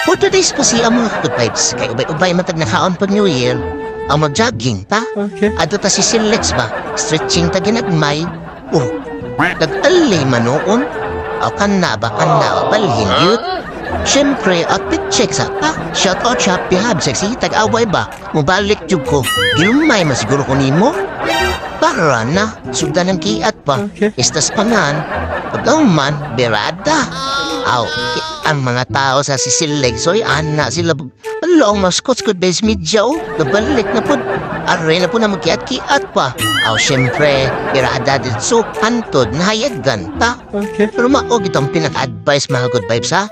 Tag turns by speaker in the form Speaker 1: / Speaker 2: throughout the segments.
Speaker 1: For today's pasiya, mga good vibes, kay ubay-ubay matag nakaon pag New Year, ang mag-jogging ta. Adto ta si Silex ba, stretching ta ginagmay. Oh, nag-alay manoon. Aw kana ba, kana, balhin yun. Siyempre, outfit check sa pa. Shout out Shopee Hub, sexy, tag-away ba? Mubalik jud ko. Gilumay man siguro ko nimo. Para na, sugdan ng kiat pa. Istas pangan, pagkauman, berada. Aw, ang mga tao sa Sisileg, soy ana sila, long mascots good base media, oh. Nabalik na po. Aray na po na magkiat-kiat pa. Aw, syempre, birada dito, hantod, nahayagan ta. Pero mao gitong pinaka-advice, mga good vibes, ha?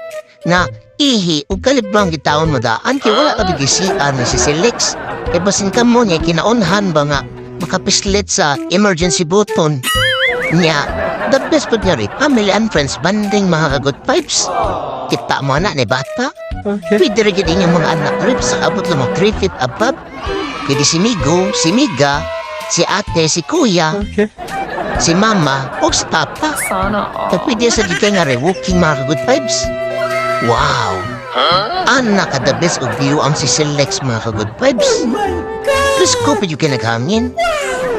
Speaker 1: Na ihi ug kalibrang gitawon mo daan kay wala ka bigisian ni si Silex. Kay basin ka mo niya kinaunhan ba nga makapislit sa emergency button. Nya, the best pud nga rin, family and friends bonding, mga good vibes. Kita mo na ni bata. Pwede rin gid inyong mga anak rip sa abot lang 3 feet above. Pwede si Migo, si Miga, si ate, si kuya, si mama, o si papa.
Speaker 2: Sana all.
Speaker 1: Kaya pwede sa di nga walking, mga good vibes. Wow! Anak ka the best of view ang si Silex, mga ka-good vibes. Diyos ko, pwede ka naghangin.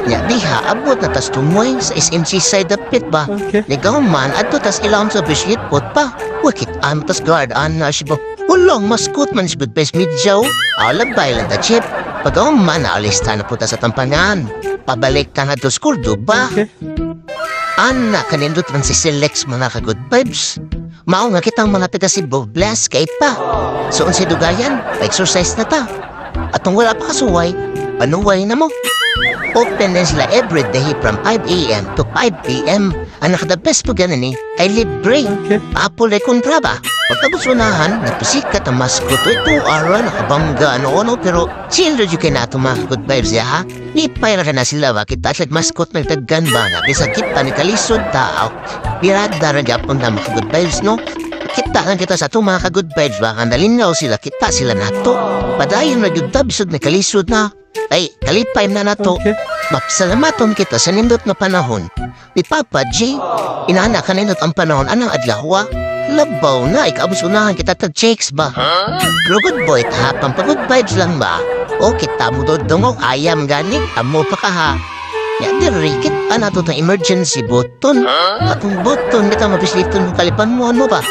Speaker 1: Nya diha, abot na tas tumoy sa SMC side dapit ba? Ligaw man, adto tas ilawom sa bishit pot pa. Wakit am tas guard an na siya ba? Walong maskot man si good best medyo. Alabay lang ta chip. Pag man, naalista na po ta sa tampangan. Pabalik ta na to school, ba? Ana, kanindot man si Silex, mga ka-good vibes. Mao nga kitang mga taga Cebu, bless kay pa. So, unsay dugayan, pa-exercise na ta. Atong wala pa kasuway, panuway na mo. Open din sila every day from 5 a.m. to 5 p.m. Ang naka-the best po ganin eh, ay libre. Apple ay kontra ba? Pagkabos unahan, nagpasikat ang mascot. Ito, ara, nakabangga, ano-ano, pero chill ra jud kay nato, mga good vibes, ya, ha? Lipay ra ka na sila ba? Kita at mascot nagtaggan ba nga? Bisa kita ni kalisod tao. Birada ra gyapon na mga good vibes, no? Kita lang kita sa ato, mga ka-good vibes ba? Ang nalingaw sila, kita sila nato. Padayon ra gyud ta, bisod na kalisod na. Ay, kalipay na nato. Mapasalamaton kita sa nindot na panahon. Ni Papa G, inana ka nindot ang panahon anang adlaw. Labaw na, ikaabos unahan kita tag checks ba? Pero good boy, tahapang pa good vibes lang ba? O kita mo do dungo, ayam gani, amo pa ka ha. Ya, diri, kita na to tong emergency button. Atong button, kita mapisliton mo kalipan mo, ano ba?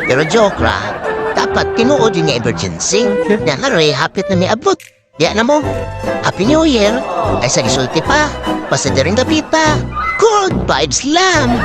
Speaker 1: Pero joke ra, dapat tinuod yung nga emergency. Ya nga rin, hapit na miabot. Ya na mo. Happy New Year. Ay sa gisulti pa. Basta diring dapita. Good vibes lang.